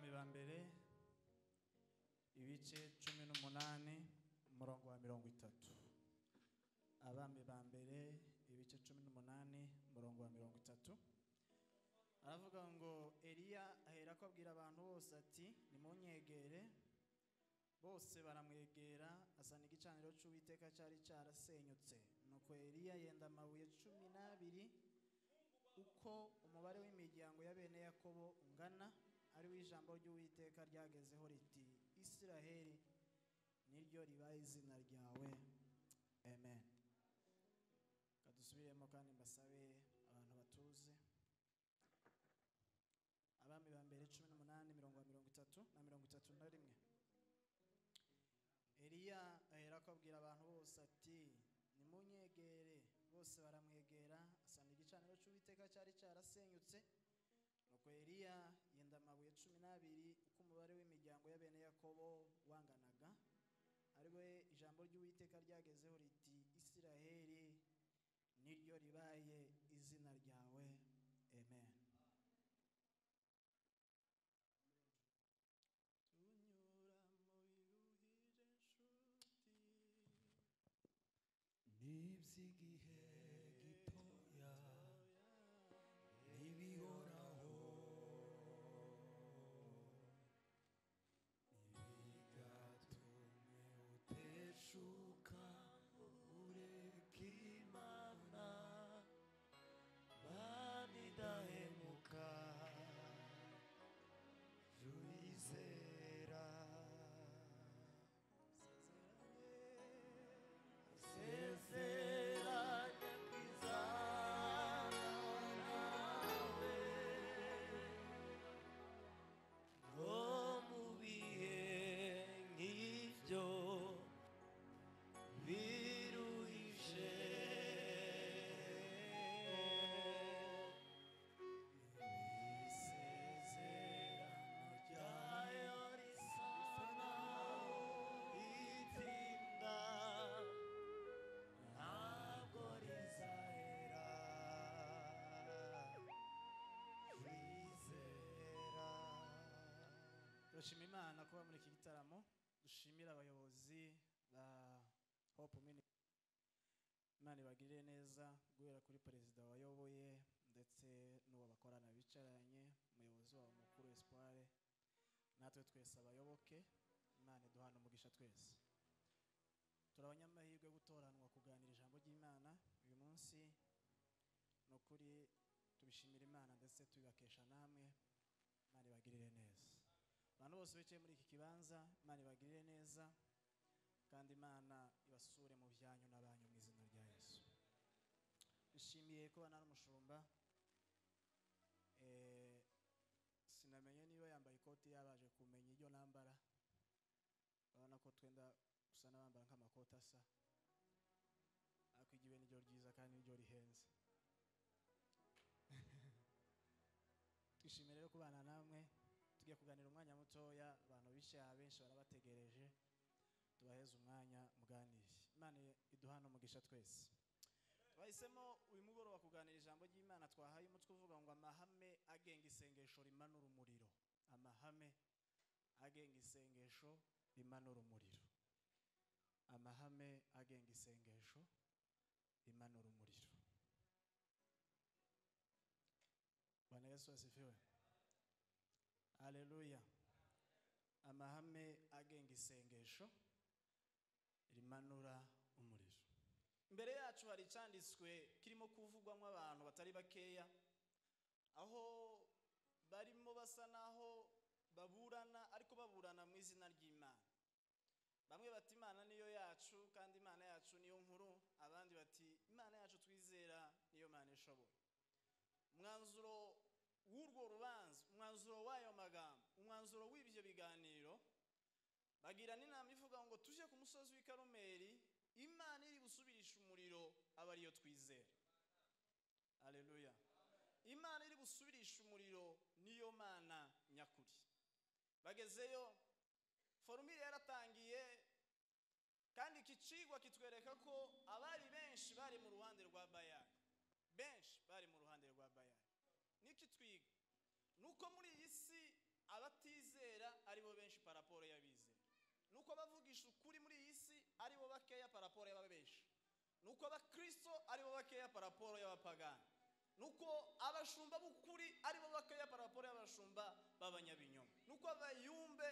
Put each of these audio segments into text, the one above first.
Abami ba mbere ibice 18 umurongo wa 30. Abami ba mbere ibice 18 umurongo wa 30. Aravuga ngo Eliya ahera ko abwira abantu bose ati nimunyegere. Bose baramwegera, asana igicaniro cy'Uwiteka cyari cyarasenyutse. Nuko Eliya yenda amabuye 12 uko umubare w'imiryango ya bene Yakobo ungana, ari w'ijambo ry'Uwiteka ryagezeho riti Isiraheli niryo ribaye izina ryawe. Amen. Kadusubiremo kandi mbasabe abantu batuze. Abami ba mbere 18 mirongo 30 na 31. Eliya ahera ko abwira abantu bose ati nimunyegere. Bose baramwegera, asana igicaniro cy'Uwiteka cyari cyarasenyutse. Nuko Eliya yenda amabuye 12 uko umubare w'imiryango ya bene Yakobo wanganaga, ari we ijambo ry'Uwiteka ryagezeho riti Isiraheli niryo ribaye izina ryawe. Amen. N'iby'igihe gitoya ntibihoraho, ntibigatume uteshuka ureka Imana, Mana idahemuka jya uyizera. Sezeranya kwizana nawe, ngo mu bihe nk'ibyo biruhije, isezerano ryayo risa naho ritinda, ntabwo rizahera, wizera. Turashima Imana kuba muri iki gitaramo. Dushimira abayobozi ba Hope Ministry. Imana ibagirire neza, guhera kuri perezida wayoboye ndetse n'uwo bakorana bicaranye, umuyobozi wabo mukuru Espoir, natwe twese abayoboke. Imana iduhana umugisha twese. Turi abanyamahirwe gutoranwa kuganira ijambo ry'Imana uyu munsi. Ni ukuri tubishimira Imana ndetse tubibakesha namwe. Imana ibagirire neza. Abantu bose bicaye muri iki kibanza, Imana ibagirire neza, kandi Imana ibasure mu byanyu n'abanyu mu izina rya Yesu. Nishimiye kuba nari umushumba. Sinamenye niba yambaye ikoti yabaje kumenya iryo nambara. Urabona ko twenda gusa n'abambara nk'amakoti asa, ariko igiwe niryo ryiza kandi niryo rihenze. Twishimiye rero kubana namwe. Tugiye kuganira umwanya mutoya, abantu bicaye benshi barabategereje, tubaheze umwanya muganire. Imana iduhana umugisha twese. Twahisemo uyu mugoroba kuganira ijambo ry'Imana twahaye umutwe uvuga ngo amahame agenga isengesho rimanura umuriro. Amahame agenga isengesho rimanura umuriro. Amahame agenga isengesho rimanura umuriro. Bwana Yesu asifiwe. Haleluya. Amahame agenga isengesho rimanura umuriro. Imbere yacu hari icyanditswe kirimo kuvugwamo abantu batari bakeya, aho barimo basa naho baburana, ariko baburana mu izina ry'Imana. Bamwe bati Imana niyo yacu kandi Imana yacu niyo nkuru, abandi bati Imana yacu twizera niyo Mana ishoboye. Umwanzuro w'urwo rubanza, umwanzuro w'ayo magambo, umwanzuro w'ibyo biganiro, bagira n'inama ivuga ngo tuje ku musozi w'i Karumeli, Imana iri busubirisha umuriro aba ariyo twizera. Haleluya. Imana iri busubirisha umuriro niyo Mana nyakuri. Bagezeyo, forumire yaratangiye, kandi iki cigwa kitwereka ko abari benshi bari mu ruhande rwa Bayali. Benshi bari mu ruhande rwa Bayali. Niki twiga? Nuko muri iyi si abatizera par rapport y'abizera, nuko abavugisha ukuri muri iyi si aribo bakeya par rapport y'ababeshi, nuko abakristo aribo bakeya par rapport y'abapagani, nuko abashumba b'ukuri aribo bakeya par rapport y'abashumba b'abanyabinyoma, nuko abayumbe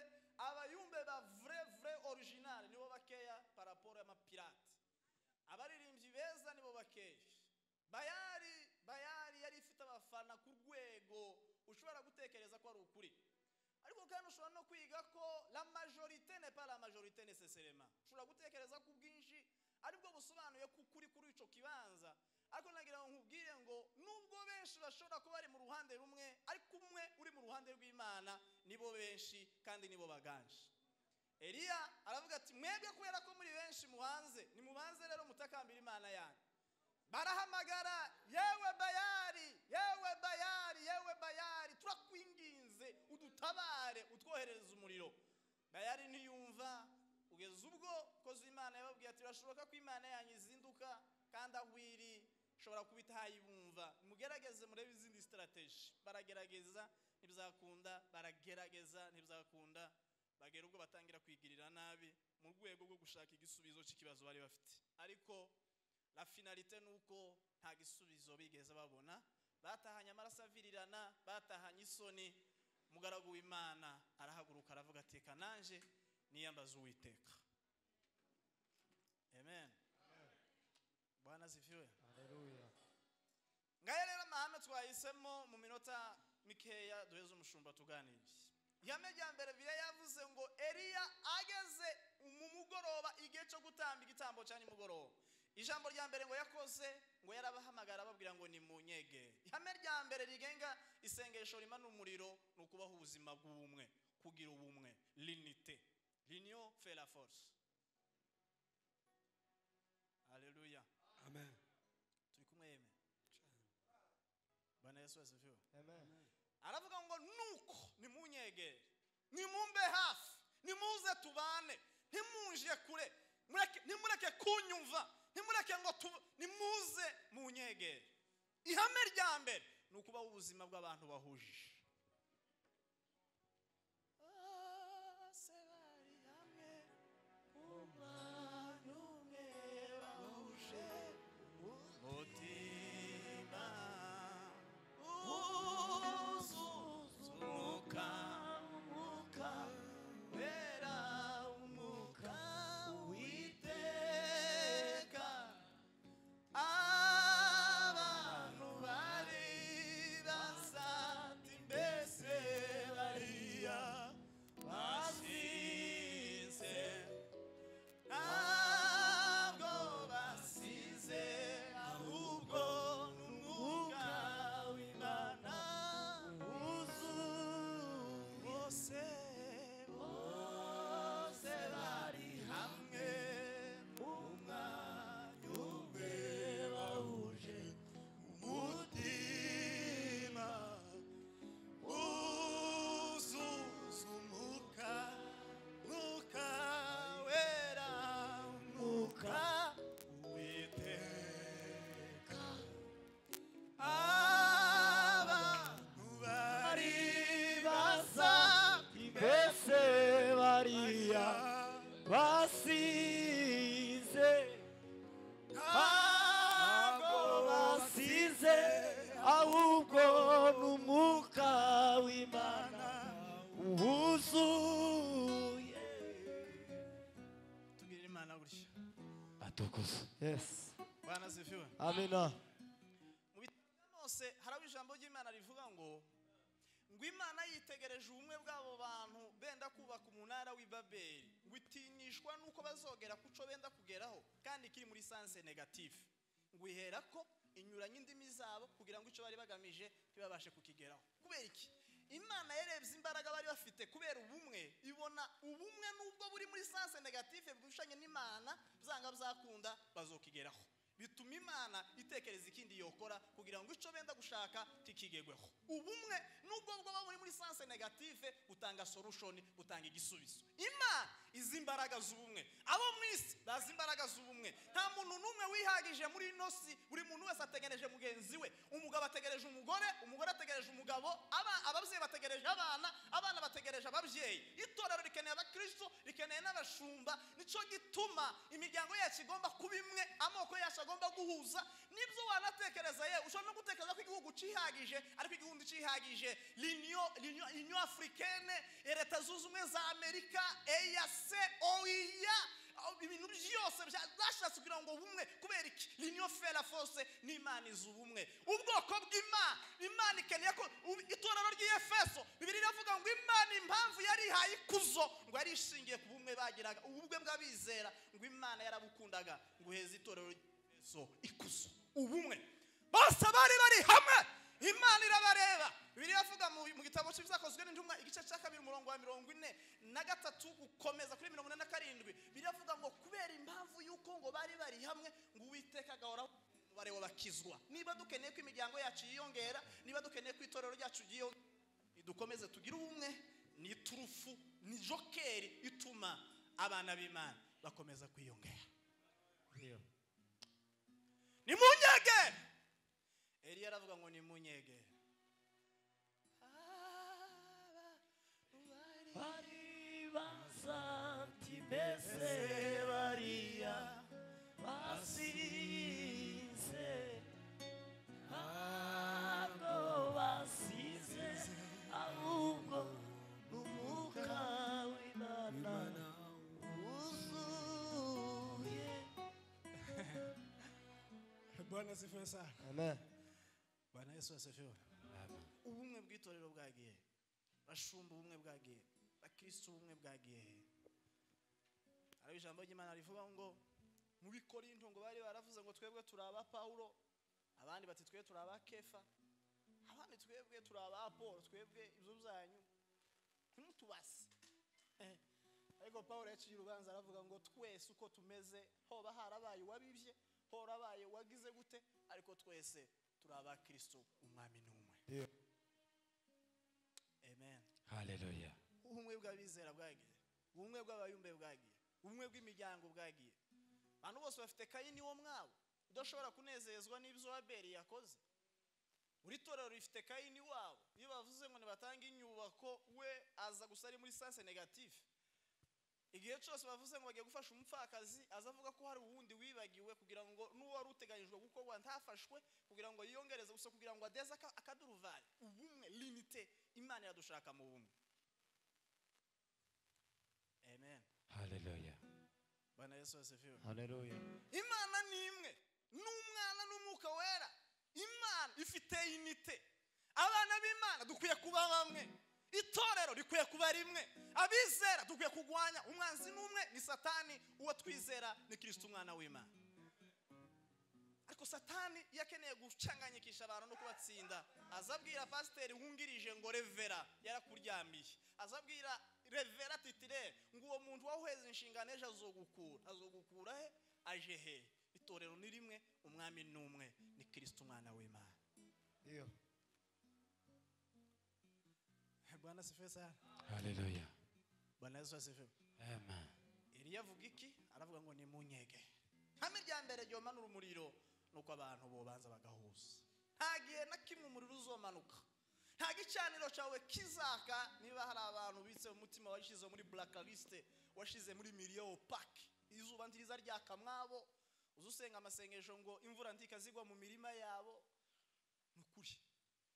ba vrai vrai original nibo bakeya par rapport y'amapirate, abaririmbyi beza nibo bakeya. Bayari yari ifite abafana ku rwego ushobora gutekereza ko ari ukuri, ariko kandi ushobora no kwiga ko la majorité n'est pas la majorité nécessairement. Ushobora gutekereza ko ubwinshi aribwo busobanuye ko ukuri kuri ico kibanza, ariko nagira ngo nkubwire ngo nubwo benshi bashobora kuba bari mu ruhande rumwe, ariko umwe uri mu ruhande rw'Imana nibo benshi kandi nibo baganje. Eliya aravuga ati mwebwe kubera ko muri benshi muhanze, nimubanze rero mutakambira Imana yanyu. Barahamagara, yewe Bayari, yewe Bayari, yewe Bayari, turakwinginze udutabare, utwoherereze umuriro. Bayari ntiyumva, kugeza ubwo kozi Imana yababwiye ati birashoboka ko Imana yanyu izinduka kandi aho iri ishobora kuba itayibumva, mugerageze murebe izindi strategy. Baragerageza ntibizakunda, baragerageza ntibizakunda, bagera ubwo batangira kwigirira nabi mu rwego rwo gushaka igisubizo cy'ikibazo bari bafite. Ariko la finalité nuko nta gisubizo bigeze babona, batahanye amaraso avirirana, batahanye isoni. Umugaragu w'Imana arahaguruka aravuga ati reka nanje niyambaze Uwiteka. Amen. Bwana asifiwe. Haleluya. Ngaya rero amahame twahisemo mu minota mikeya duheze umushumba tuganiriye. Ihame rya mbere Bibiliya yavuze ngo Eliya ageze mu mugoroba, igihe cyo gutamba igitambo cya nimugoroba, ijambo rya mbere ngo yakoze ngo yarabahamagara ababwira ngo nimunyegere. Ihame rya mbere rigenga isengesho rimana umuriro ni ukubaho ubuzima bw'ubumwe, kugira ubumwe, l'unité, l'union fait la force. Haleluya. Amen. Turi kumwe yeme. Bwana Yesu asifiwe. Amen. Aravuga ngo nuko nimunyegere, nimumbe hafi, nimuze tubane, ntimunje kure, ntimureke kunyumva, ntimureke ngo nimuze munyegere. Ihame rya mbere ni ukubaho ubuzima bw'abantu bahuje. Bose bari hamwe, umwana umwe bahuje umutima, uzuza umwuka, umwuka wera, umwuka w'Uwiteka. Abantu bari basati mbese bariya basize, ntabwo basize, ahubwo n'umwuka w'Imana wuzuye. Bose bose bari hamwe, umwanya umwe bahuje umutima, uzuza umwuka, umwuka wera, umwuka w'Uwiteka. Abantu bari basa mbese bariya basize, ntabwo basize, ahubwo n'umwuka w'Imana wuzuye. Tugirire Imana gutya. Atukuze. Yes. Bwana asifiwe. Amina. Mu bitabo bya Mose haraba ijambo ry'Imana rivuga ngo Imana yitegereje ubumwe bw'abo bantu benda kubaka umunara w'i Babeli, ngo itinyishwa nuko bazogera kuco benda kugeraho kandi kiri muri sense négative, ngo ihera ko inyuranye indimi zabo kugira ngo ico bari bagamije ntibabashe kukigeraho. Kubera iki? Imana yarebye imbaraga bari bafite kubera ubumwe, ibona ubumwe nubwo buri muri sense négative bwushanye n'Imana, byanga byakunda bazokigeraho. Bituma Imana itekereza ikindi yokora kugira ngo ico benda gushaka tikigegweho. Ubumwe nubwo bwo buri muri sense négative, butanga solution, butanga igisubizo. Imana izi imbaraga z'ubumwe, abo mu isi bazi imbaraga z'ubumwe. Nta muntu n'umwe wihagije muri ino si, buri muntu wese ategereje mugenzi we. Umugabo ategereje umugore, umugore ategereje umugabo, ababyeyi bategereje abana, abana bategereje ababyeyi. Itorero rikeneye abakristo, rikeneye n'abashumba. Nico gituma imiryango yacu igomba kuba imwe, amoko yacu agomba guhuza. Nibyo wanatekereza ye, ushobora no gutekereza ko igihugu cihagije, ariko igihugu cihagije l'Union africaine, Leta Zunze Ubumwe za Amerika, EAC, OIA, ibintu byose byashatse kugira ngo ubumwe. Kubera iki? L'union fait la force, n'Imana izi ubumwe. Ubwoko bw'Imana, Imana ikeneye ko itorero ry'Efeso, Bibiliya iravuga ngo Imana impamvu yarihaye ikuzo ngo yari ishingiye ku bumwe bagiraga, ubumwe bw'abizera, ngo Imana yarabukundaga, ngo uheze itorero ry'Efeso ikuzo. Ubumwe bose bari bari hamwe, Imana irabareba. Bibiliya iravuga mu gitabo cy'Ibyakozwe n'Intumwa igice cya 2 umurongo wa 43 gukomeza kuri 47, Bibiliya iravuga ngo kubera impamvu yuko ngo bari bari hamwe, ngo Uwiteka agahora umubare w'abakizwa. Niba dukeneye ko imiryango yacu yiyongera, niba dukeneye ko itorero ryacu ryiyongera, nidukomeze tugire ubumwe. Ni turufu, ni jokeri ituma abana b'Imana bakomeza kwiyongera. Nimunyegere. Eliya aravuga ngo nimunyegere. Bari basanti mbese bariya basize, ntabwo basize, ahubwo n'umwuka w'Imana wuzuye. Bwana asifiwe sana. Amen. Bwana Yesu asifiwe. Amen. Ubumwe bw'itorero bwagiye, bashumba ubumwe bwagiye, bakristo ubumwe bwagiye. Ari ijambo ry'Imana rivuga ngo mu Bikorinto ngo bari baravuze ngo twebwe turi aba Paulo, abandi bati twebwe turi aba Kefa, abandi twebwe turi aba Apollo, twebwe ibyo byanyu ntimutubase. Ariko Paulo yaciye urubanza aravuga ngo twese uko tumeze, hoba harabaye uwabibye, horabaye wagize gute, ariko twese turi aba Kristo, umwami ni umwe. Amen. Hallelujah. Ubumwe bw'abizera bwagiye, ubumwe bw'abayumbe bwagiye, ubumwe bw'imiryango bwagiye. Abantu bose bafite Kayini wo mwabo, udashobora kunezezwa n'ibyo Abeli yakoze. Buri torero rifite Kayini wabo. Iyo bavuze ngo nibatange inyubako, we aza gusa ari muri sense négative. Igihe cyose bavuze ngo bagiye gufasha umupfakazi, aza avuga ko hari uwundi wibagiwe, kugira ngo n'uwari uteganyijwe gukorwa ntafashwe, kugira ngo yiyongereze gusa, kugira ngo adeze akaduruvari. Ubumwe, l'unité, Imana iradushaka mu bumwe. Amen. Hallelujah. Bwana Yesu asifiwe. Hallelujah. Imana ni imwe, n'umwana n'umwuka wera. Imana ifite unité. Abana b'Imana dukwiye kuba bamwe. Itorero rikwiye kuba rimwe. Abizera dukwiye kugwanya umwanzi n'umwe, ni Satani. Uwo twizera ni Kristo umwana w'Imana. Ariko Satani yakeneye gucanganyikisha abantu no kubatsinda. Azabwira pasiteri wungirije ngo revera yarakuryamiye, azabwira revera titire ngo uwo muntu waheze inshingano ejo azogukura. Azogukura he? Aje he? Itorero ni rimwe, umwami ni umwe, ni Kristo umwana w'Imana. Iyo. Bwana asifiwe sana. Hallelujah. Bwana Yesu asifiwe. Amen. Eliya avuga iki? Aravuga ngo nimunyege. Hame rya mbere ryomanura umuriro nuko abantu bobanza bagahuza. Nta gihe na kimwe umuriro uzomanuka, nta gicaniro cyawe kizaka niba hari abantu bitse mu mutima washize muri blacklist, washize muri milieu opaque. Izuba ntiriza ryaka mwabo, uzusenga amasengesho ngo imvura ntikazigwa mu mirima yabo. Nukuri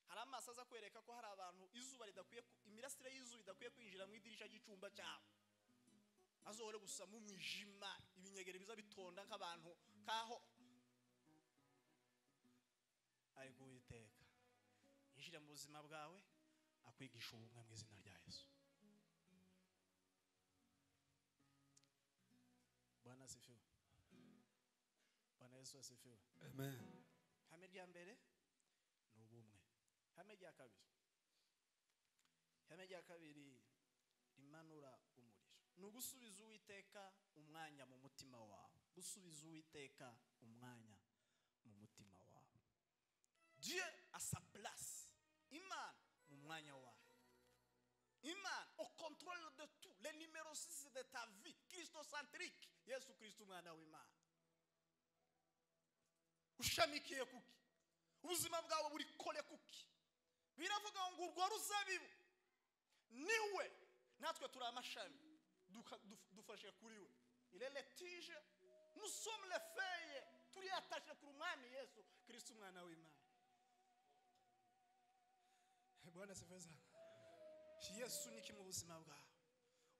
hari amaso aza kwereka ko hari abantu izuba ridakwiye, imirasire y'izuba idakwiye kwinjira mu idirisha ry'icumba cyabo. Azohore gusa mu mwijima, ibinyegere biza bitonda nk'abantu kaho. Ariko Uwiteka yinjira mu buzima bwawe, akwigisha ubumwe mu izina rya Yesu. Bwana asifiwe. Bwana Yesu asifiwe. Amen. Ihame rya mbere ni ubumwe. Ihame rya kabiri, ihame rya kabiri rimanura umuriro ni ugusubiza Uwiteka umwanya mu mutima wawe. Gusubiza Uwiteka umwanya mu mutima wawe. Dieu a sa place. Imana mu mwanya wawe. numéro 6 de ta vie, christocentrique, Yesu Kristo umwana w'Imana. Ushamikiye kuki? Ubuzima bwawe buri kole kuki? Biravuga ngo urwo ruzabibu niwe, natwe turi amashami, dufashe kuri we. Il est le tige, nous sommes les feuilles, turi attachés ku mwami Yesu Kristo umwana w'Imana. Bwana asifiwe sana. Yesu niki mu buzima bwawe?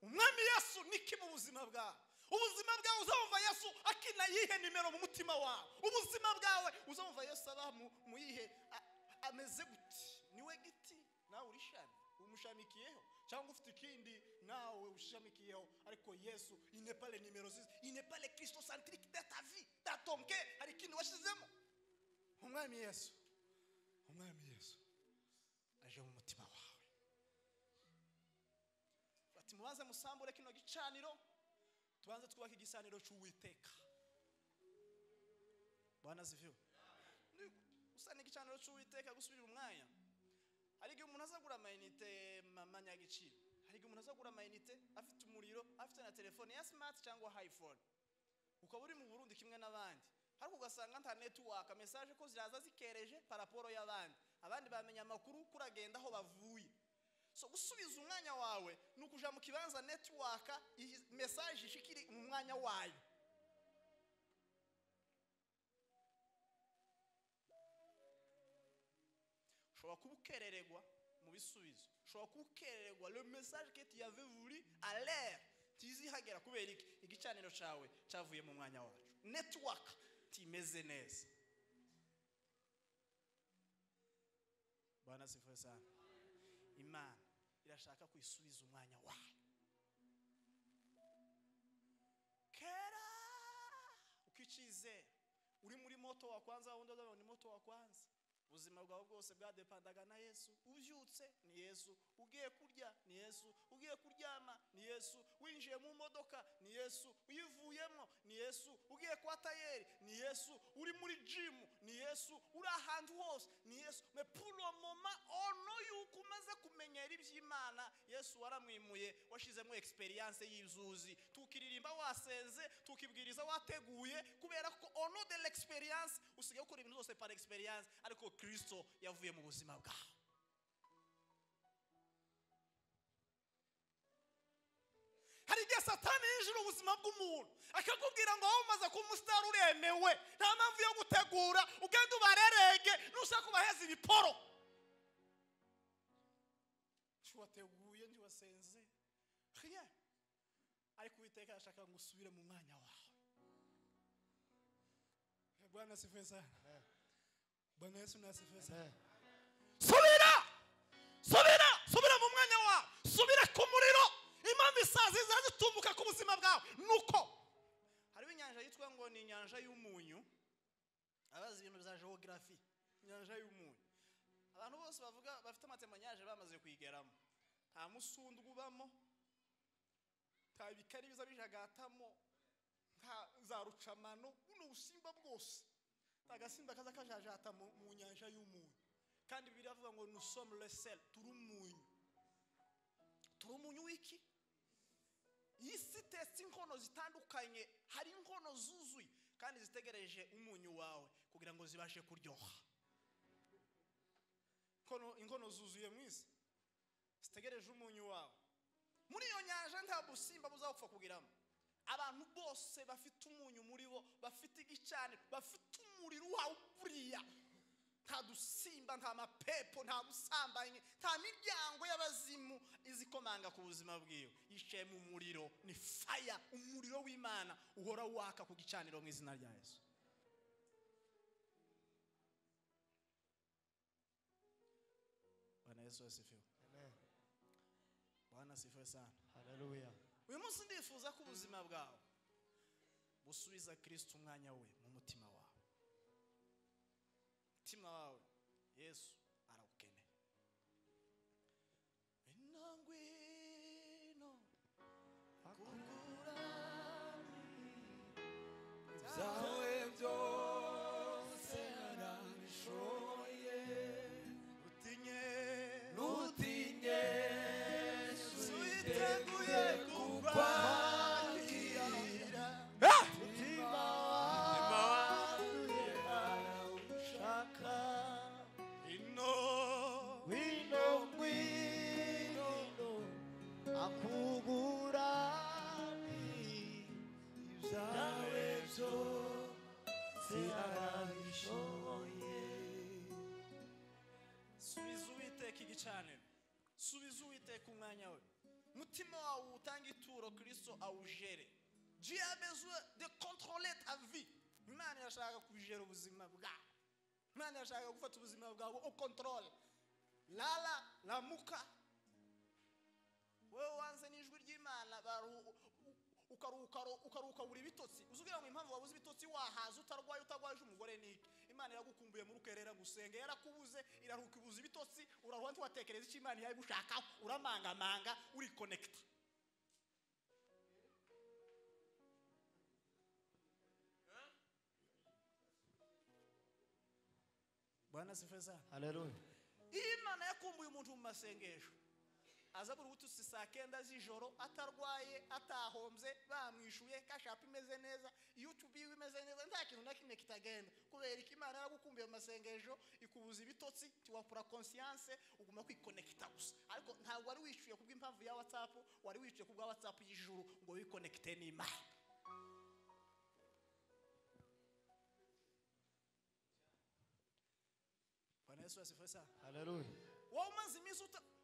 Umwami Yesu niki mu buzima bwawe? Ubuzima bwawe uzumva Yesu akina yihe nimero mu mutima wawe? Ubuzima bwawe uzumva Yesu aba mu yihe ameze gute? Niwe giti nawe urishami, umushamikiyeho cyangwa ufite ikindi nawe ushamikiyeho, ariko Yesu il n'est pas le numéro 6, il n'est pas le christocentrique de ta vie, dans ton cœur hari ikindi washizemo. Umwami Yesu, Umwami Yesu aje mu mutima wawe. Ati mubanze musambure kino gicaniro, tubanze twubake igisaniro cy'Uwiteka. Bwana asifiwe. Usane igicaniro cy'Uwiteka gusubira umwanya. Hari igihe umuntu azagura amayinite mama nyagiciro. Hari igihe umuntu azagura amayinite afite umuriro, afite na telefone ya smart cyangwa iPhone. Ukaba uri mu Burundi kimwe n'abandi, ariko ugasanga nta network, message ko ziraza zikereje paraporo y'abandi. Abandi bamenya amakuru kuragenda aho bavuye. So gusubiza umwanya wawe ni ukuja mu kibanza network message ishikiri mu mwanya wayo. Ushobora kuba ukereregwa mu bisubizo, ushobora kuba ukereregwa le message que tu avais voulu à l'air tizihagera kubera iki? Igicaniro cawe cavuye mu mwanya wacu, network timeze neza. Bwana asifiwe sana. Imana irashaka kwisubiza umwanya wayo. Kera ukicizera uri muri moto wa kwanza, wundi ni moto wa kwanza, ubuzima bwawe bwose bwadepandaga na Yesu. Ubyutse ni Yesu, ugiye kurya ni Yesu, ugiye kuryama ni Yesu, winjiye mu modoka ni Yesu, uyivuyemo ni Yesu, ugiye kwa tayeri ni Yesu, uri muri gym ni Yesu, uri ahantu hose ni Yesu. Mais pour le moment ono yuko umaze kumenyera iby'Imana, Yesu waramwimuye, washizemo experience y'izuzi, tukiririmba wasenze, tukibwiriza wateguye, kubera ko ono de l'experience usigaye ukora ibintu byose par experience, ariko Kristo yavuye mu buzima bwawe. Hari igihe Satani yinjira ubuzima bw'umuntu akakubwira ngo wowe umaze kuba umusitari uremewe, nta mpamvu yo gutegura, ugenda ubarerege nushaka ubaheza ibiporo. Ntiwateguye, ntiwasenze, rien. Ariko Uwiteka arashaka ngo usubire mu mwanya wawe. Bwana asifiwe sana. Bwana Yesu nasifiwe sana. Subira! Subira! Subira mu mwanya wawe. Subira ku muriro. Impamvu isazi zizazitumbuka ku buzima bwawe nuko hariho inyanja yitwa ngo ni inyanja y'umunyu. Abazi ibintu bya geography, inyanja y'umunyu. Abantu bose bavuga bafite amatemanyaje bamaze kuyigeramo. Nta musundwa ubamo, nta bikari biza bijagatamo, nta za rucamano, buno busimba bwose. Agasimba kaza kajajata mu nyanja y'umunyu. Kandi biravuga ngo nous sommes le sel, turi umunyu. Turi umunyu wiki? Isi test inkono zitandukanye, hari inkono zuzuye kandi zitegereje umunyu wawe kugira ngo zibashe kuryoha. Inkono zuzuye mwisi zitegereje umunyu wawe. Muri iyo nyanja nta busimba buzapfa kugiramo. Abantu bose bafite umunyu muri bo, bafite igicaniro, bafite umuriro wawe buriya. Nta dusimba, nta mapepo, nta busambanyi, nta miryango y'abazimu izikomanga ku buzima bwiwe. Yicaye mu muriro, ni fire, umuriro w'Imana uhora waka ku gicaniro mu izina rya Yesu. Bwana Yesu asifiwe. Amen. Bwana asifiwe sana. Haleluya. Uyu munsi ndifuza ko ubuzima bwawe busubiza Kristo umwanya we mu mutima wawe. Mutima wawe Yesu arawukeneye. Inangwino akukurami Ibyawe byose arabishoboye, utinye ntutinye, Yesu yiteguye kukwakira. Akugurani ibyawe byose arabishoboye. Subiza Uwiteka igicaniro, subiza Uwiteka umwanya we, mutima wawe utanga ituro Kristo awujere. Dieu a besoin de contrôler ta vie. Imana irashaka kujera ubuzima bwawe. Imana irashaka gufata ubuzima bwawe au contrôle. Lala lamuka. Wewe wanze n'ijwi ry'Imana ukaruhuka buri bitotsi. Uzugira ngo impamvu wabuze ibitotsi wahaza utarwaye utagwaje umugore niki. Imana iragukumbuye muri ukerera gusenge yarakubuze iraruka ibuze ibitotsi uraruha ntiwatekereza icyo Imana yayigushakaho uramangamanga uri connect. Bwana asifiwe sana. Haleluya. Imana yakumbuye umuntu mu masengesho aza buri bututsi saa 9 z'ijoro atarwaye atahombye bamwishuye kashapa imeze neza YouTube iwe imeze neza nta kintu na kimwe kitagenda kubera ko Imana yaragukumbuye mu masengesho ikubuza ibitotsi tiwakura conscience uguma kwikonekita gusa ariko ntabwo wari wishuye kubw'impamvu ya WhatsApp wari wishuye kubwa WhatsApp y'ijuru ngo wikonekite n'Imana. Bwana Yesu asifiwe sana. Haleluya. Wowe umaze iminsi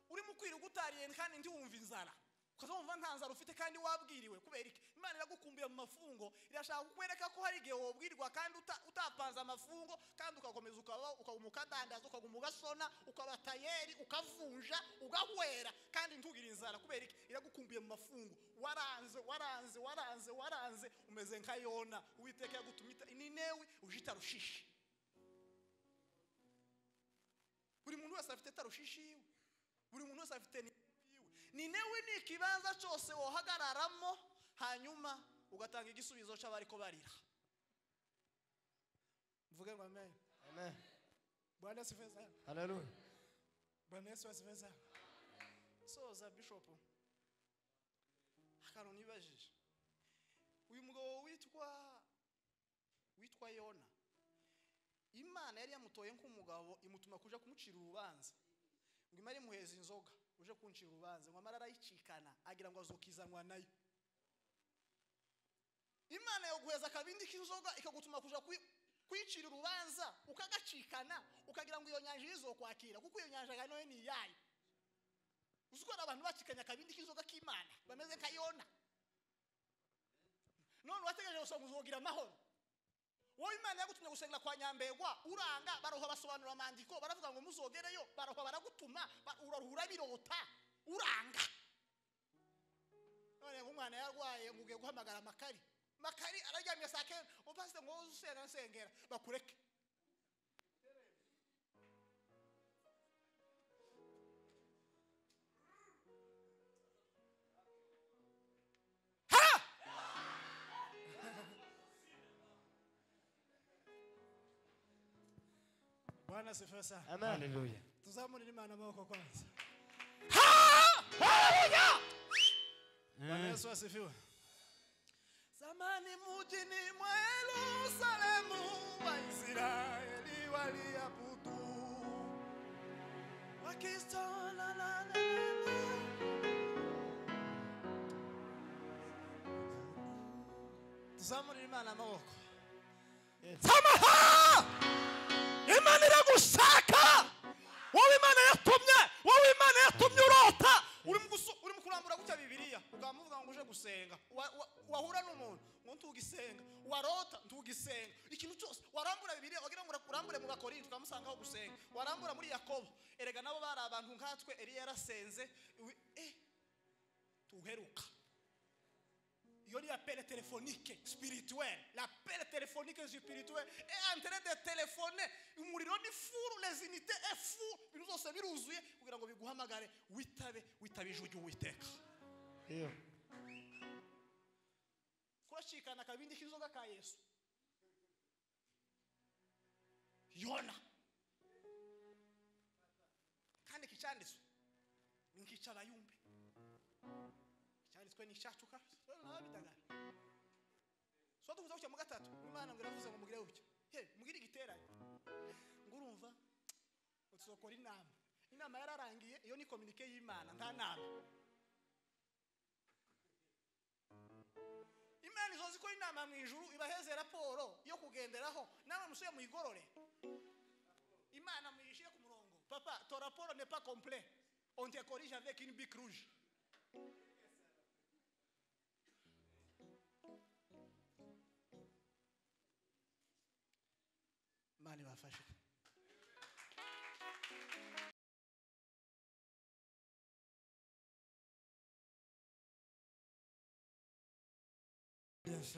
urimo kwirirwa utariye kandi ntiwumva inzara ukazumva nta nzara ufite kandi wabwiriwe kubera iki? Imana iragukumbuye mu mafungo irashaka kukwereka ko hari igihe wobwirwa kandi utapanze amafungo kandi ugakomeza ukaba ukaguma ukadandaza ukaguma ugasona ukaba tayeri ukavunja ugahwera kandi ntugire inzara kubera iki? Iragukumbuye mu mafungo. Waranze waranze waranze waranze umeze nka Yona. Uwiteka yagutumye Ninewi uje Tarushishi. Buri muntu wese afite Tarushishi yiwe, buri muntu wese afite yiwe. Ninewi ni ikibanza cyose wohagararamo hanyuma ugatanga igisubizo cy'abariko barira. Mvuge ngo amen. Amen. Bwana asifiwe sana. Haleluya. Bwana Yesu asifiwe sana. Soza bishop. Akantu nibajije. Uyu mugabo witwa Yona. Imana yari yamutoye nk'umugabo imutuma kuja kumucira urubanza. Ngo imari muheza inzoga uje kuncira urubanza ngo amara arayicikana agira ngo azokizanwa nayo. Imana yo guheza akabindi k'inzoga ikagutuma kuja kwicira urubanza ukagacikana ukagira ngo iyo nyanja izokwakira kuko iyo nyanja nayo ni iyayo. Uziko abantu bacikanya akabindi k'inzoga k'Imana bameze nka Yona. None wategereje gusa uzogira amahoro. Wowe Imana yagutumye gusenga kwa Nyambegwa uranga baroha basobanura amandiko baravuga ngo muzogereyo baroha baragutuma uraruhura birota uranga. None umwana yarwaye ngugiye guhamagara Makari. Makari araryamye saa 9 upasite ngo usenga nsengera bakureke. Bwana asifiwe sana. Amen. Haleluya. Tuzamurire Imana amaboko kwanza. Haleluya. Bwana Yesu asifiwe. Zamani mjini mwa Yerusalemu Waisraeli waliabudu Wakristo la la la. Tuzamurire Imana amaboko. Samaha! Imana iragushaka. Wowe Imana yatumye, wowe Imana yatumye urota. Urimo kurambura gutya Bibiliya ukamuvuga ngo uje gusenga wahura n'umuntu ngo ntugisenga warota ntugisenga ikintu cyose warambura Bibiliya wagira ngo urambure mu Bakorinto ukamusangaho gusenga warambura muri Yakobo erega nabo bari abantu nkatwe Eliya yarasenze tuheruka. Iyo ni appel téléphonique spirituel. L'appel téléphonique spirituel est en train de téléphoner. Umuriro ni furu, les unités est fou. Ibintu byose biruzuye kugira ngo biguhamagare witabe witabe ijwi ry'Uwiteka. Iyo. Kurashikana akabindi k'inzoga ka Yesu. Yona. Kandi kicyanditswe ni nk'icyabayumbe. Cyanditswe ni icyacuka nabidagara. So tuvuze ku cya gatatu Imana ngo iravuze ngo mugire gutya. He mugire igiterane. Ngo urumva tuzokora inama. Inama yararangiye iyo ni communique y'Imana nta nama. Ibanza ikora inama mu ijuru, ibaheze raporo yo kugenderaho, namwe musubire muyigorore, Imana muyishyire ku murongo. Papa, ton rapport n'est pas complet, on te corrige avec une bic rouge. Imana ibafashe. Yes.